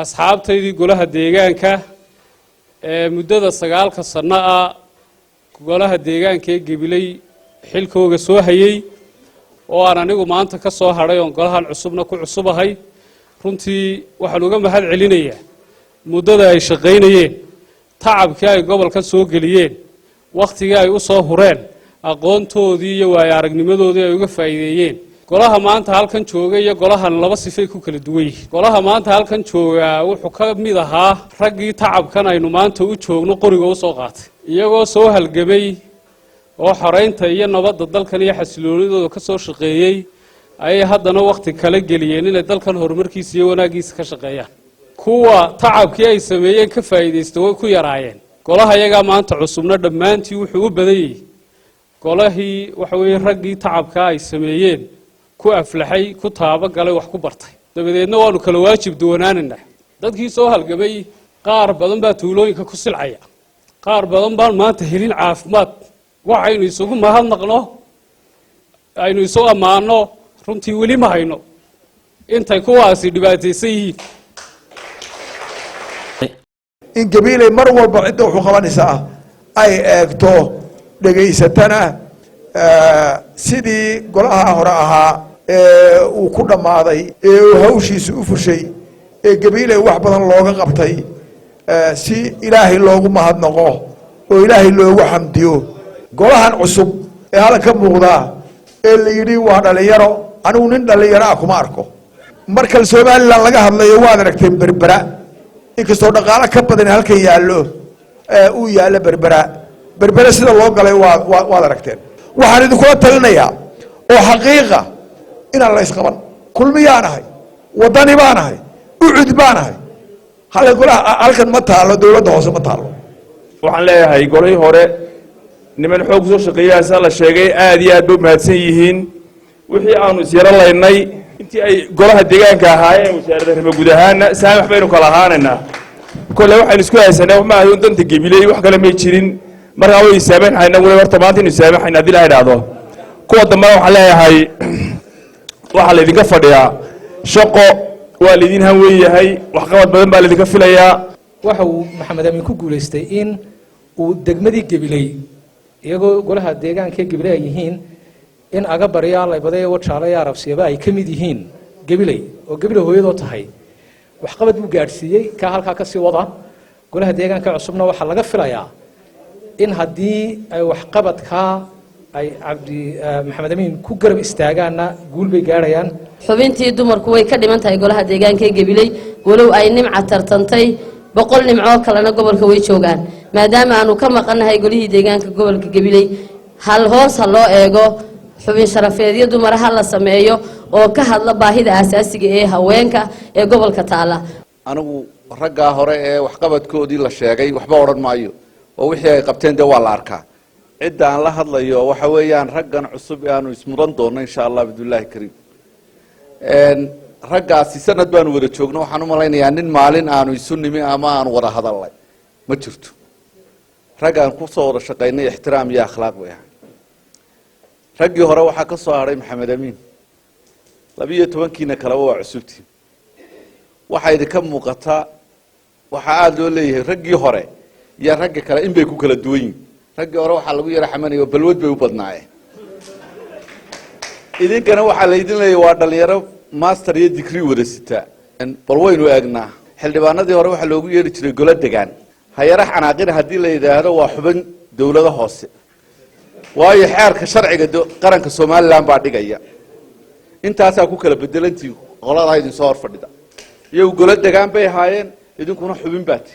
Asxaabtaydii golaha deegaanka ee muddada 9-ka sanno ah golaha deegaanka ee Gebiley xilkooga soo hayey, oo aan anigu maanta ka soo hadhay oon golahan cusubna ku cusubahay, runtii waxaan uga mahad celinayaa muddada ay shaqaynayeen, tacabkii ay gobolka soo geliyeen, wakhtigii ay u soo hureen, aqoontoodii iyo waayo aragnimadoodii ay uga faa'iideeyeen. Golaha maanta halkan jooga iyo golahan laba sifay ku kala duwan yihiin. Golaha maanta halkan joogaa wuxuu ka mid ahaa raggii tacabkan aynu maanta u joogno qoriga u soo qaatay, iyagoo soo halgamay oo xoreynta iyo nabadda dalkan iyo xasiloonidooda ka soo shaqeeyey, ayay haddana wakhti kala geliyeen inay dalkan horumarkiisa iyo wanaaggiisa ka shaqeeyaan. Kuwa tacabkii ay sameeyeen ka faa'iidaysta way ku yaraayeen. Golaha iyagaa maanta cusubna dhammaantii wuxuu u badan yahay golahii waxa weeye raggii tacabkaa ay sameeyeen ku aflaxay, ku taabagalay, wax ku bartay. Dabadeedna waanu kala waajib duwanaanaynaa. Dadkii soo halgamay qaar badan baa tuulooyinka ku silcaya, qaar badan baan maanta helin caafimaad. Waxaynu isugu mahadnaqno, aynu isu ammaano, runtii weli ma hayno intay kuwaasi dhibaataysan yihiin. In Gabiiley mar walba cidda wuxuu qabanaysaa ay eegto, dhegaysatana, sidii golaha hore ahaa ee uu ku dhammaaday ee uu hawshiisa u fushay ee Gabiiley wax badan looga qabtay, si Ilaahay loogu mahadnaqo oo Ilaahay loogu xamdiyo. Golahan cusub ee halkan ka muuqdaa ee la yidhi waa dhalinyaro, anigu nin dhalinyaro ah kuma arko. Marka Somaliland laga hadlayo, waad aragteen Berbera, inkastoo dhaqaalo ka badan halkan yaallo, uu yaallo Berbera. Berbera sida loo galay waad aragteen. Waxaan idinkula talinayaa oo xaqiiqa inaan la isqaban. Kulmiyaan ahay, Wadani baan ahay, UCID baan ahay, golaha halkan ma taalo, dowladda hoose ma taalo. Waxaan leeyahay golihii hore niman xoog soo shaqeeyaasa la sheegay, aad iyo aad bay umahadsan yihiin. Wixii aanu isyaro laynay intii ay golaha deegaanka ahaayeen, wasaaradda arrimo guud ahaana saamax baynu kala ahaanaynaa. Kolle waxaynu isku haysanay ma ahay danta Gebiley, wax kale may jirin. Markaa way saamaxayna weli, horta maanta inu saamaxayna haddii la idhaahdo. Kuwa dambena waxaan leeyahay waxaa laydinka fadhiyaa shaqo, waa laydin hanweyn yahay, waxqabad badan baa laydinka filayaa. Waxa uu Maxamed Amiin ku guulaystay in uu degmadii Gebiley, iyagoo golaha deegaanka ee Gebiley ay yihiin in Agabarya, Laybade, Wajaale iyo Arabsiyaba ay ka mid yihiin Gebiley oo Gebiley hooyadoo tahay, waxqabad buu gaadhsiiyey. Kaa halkaa kasii wada. Golaha deegaanka cusubna waxaa laga filayaa in haddii ay waxqabadkaa ay Cabdi Maxamed Amiin ku garab istaagaanna, guul bay gaadhayaan. Xubintii dumarku way ka dhiman tahay golaha deegaanka ee Gebiley, walow ay Nimca tartantay, 100 nimcoo kalena gobolka way joogaan. Maadaama aanu ka maqannahay golihii deegaanka gobolka Gebiley, hal hoos ha loo eego, xubin sharafeedyo dumara ha la sameeyo oo ka hadla baahida aasaasiga ee haweenka ee gobolka taala. Anigu raggaa hore ee waxqabadkoodii la sheegay waxba odhan maayo, oo wixii ay qabteen dee waa la arkaa. Cidda aan la hadlayo waxa weeyaan raggan cusub ee aanu ismudan doonno, insha Allah bidnillahi kariim. Raggaasi sanad baanu wada joogno. Waxaan u malaynayaa nin maalin aanu isu nimi ama aanu wada hadalnay ma jirto. Raggaan kusoo wada shaqaynay ixtiraam iyo akhlaaq bay ahay. Raggii hore waxaa ka soo hadhay Maxamed Amiin. 12-kiina kaleba waa cusubtii. Waxaa idinka muuqataa, waxaa aada loo leeyahay raggii hore iyo ragga kale in bay ku kala duwan yihin. Raggii hore waxaa lagu yara xamanaya oo balwad bay u badnaayeen. Idinkana waxaa laydin leeyahy waa dhalinyaro master iyo degree wada sitaa. Bal waynu eegnaa, xildhibaanadii hore waxaa loogu yeedhi jiray golo degaan. Hayara xanaaqina haddii la yidhaahdo waa xubin dowlado hoose, waayo xeerka sharciga qaranka Somaliland baa dhigaya. Intaasaa ku kala bedelantii qoladaa idin soo hor fadhida. Iyagu golo degaan bay ahaayeen, idinkuna xubin baa ti.